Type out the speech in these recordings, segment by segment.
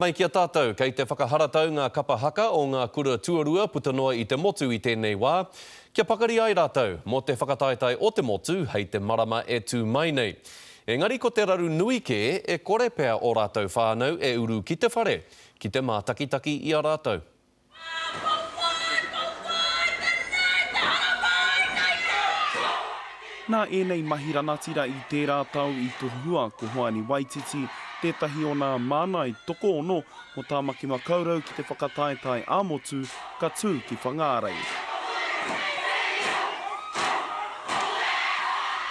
Mai ki a tātou, kei te whakaharatau ngā kapa haka o ngā kura tuarua puta noa i te motu i tēnei wā, kia pakari ai rātou mō te whakataetae o te motu hei te marama e tū mai nei. Engari ko te raru nui kē, e kore pea ō rātou whānau e uru ki te whare, ki te mātakitaki i a rātou. Nā ēnei mahi ranatira i tērā tau i tohua ko Hoani Waititi tētahi o nā mānai tokoono o Tāmaki Makaurau ki te whakataetae ā-motu ka tū ki Whangārei.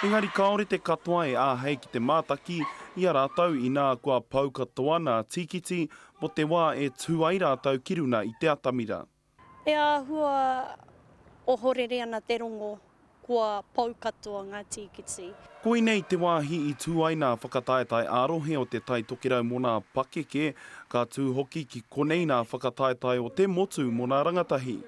Engari kāore te katoa e āhei ki te mātaki i a rātou inā kua pau katoa nā tīkiti mō te wā e tū ai rātou ki runa i te atamira. E āhua ohorere ana te rongo kua pau katoa ngā tīkiti. Koinei te wāhi i tū ai nā whakataetae ā-rohe o Te Tai Tokerau mō nā pakeke, ka tū hoki ki konei nā whakataetae o te motu mō nā rangatahi.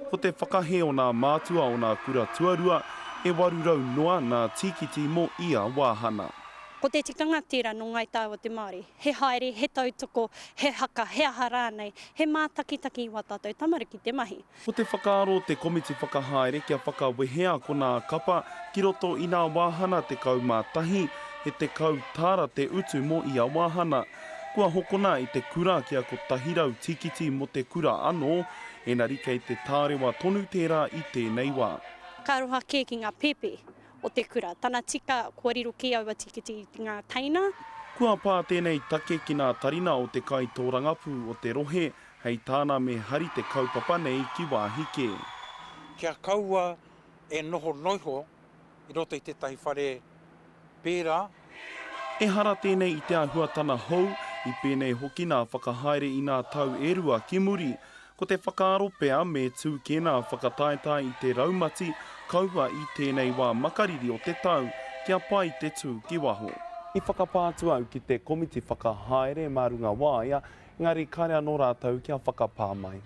Ko te whakahē o nā mātua o nā kura tuarua, e 800 noa nā tīkiti mō ia wāhana. Ko te tikanga tērā nō Ngāi Tāua te Māori, he haere, he tautoko, he haka, he aha rānei, he mātakitaki i wā tātou tamariki te mahi. Ko te whakaaro o te komiti whakahaere kia whakawehea ko nā kapa ki roto i nā wāhana 11, he 10 tāra te utu mō ia wāhana. Kua hokona i te kura kia 100 tīkiti mō te kura anō, enari kei te tārewa tonu tērā i tēnei wā. Ka aroha kē ki ngā pēpi o te kura. Tana tika kua riro kē aua tīkiti i ngā teina. Kua pā tēnei take ki nā tarina o te kaitōrangapū o te rohe, hei tāna me hari te kaupapa nei ki wāhi kē. Kia kaua e noho noiho i roto i tētahi whare pērā. Ehara tēnei i te āhuatana hou, i pēnei hoki nā whakahaere i nā tau e rua ki muri. Ko te whakaaro pea me tū kē nā whakataetae i te raumati, kaua i tēnei wā makariri o te tau, kia pai te tū ki waho. I whakapā atu au ki te komiti whakahaere mā runga waea, engari kare anō rātou kia whakapā mai.